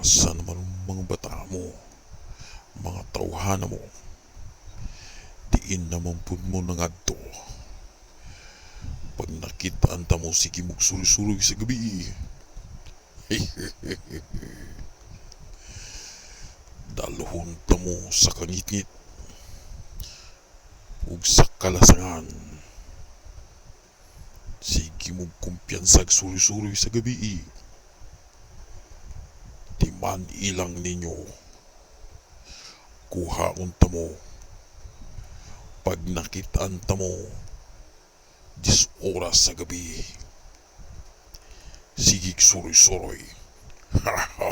Asa naman ang mga bata mo, mga tawhana mo? Diin naman pud mo nangadto? Pag nakitaan ta mo, sige mong suroy-suroy sa gabi. Dalhon ta mo sa kangitngit ug sa kalasangan. Sige mong kumpiyansag suroy-suroy sa gabi. Timan ilang ninyo. Kuhaon ta mo. Pag nakitaan ta mo, 10 oras sa gabi. Sigig suroy-suroy. Ha ha.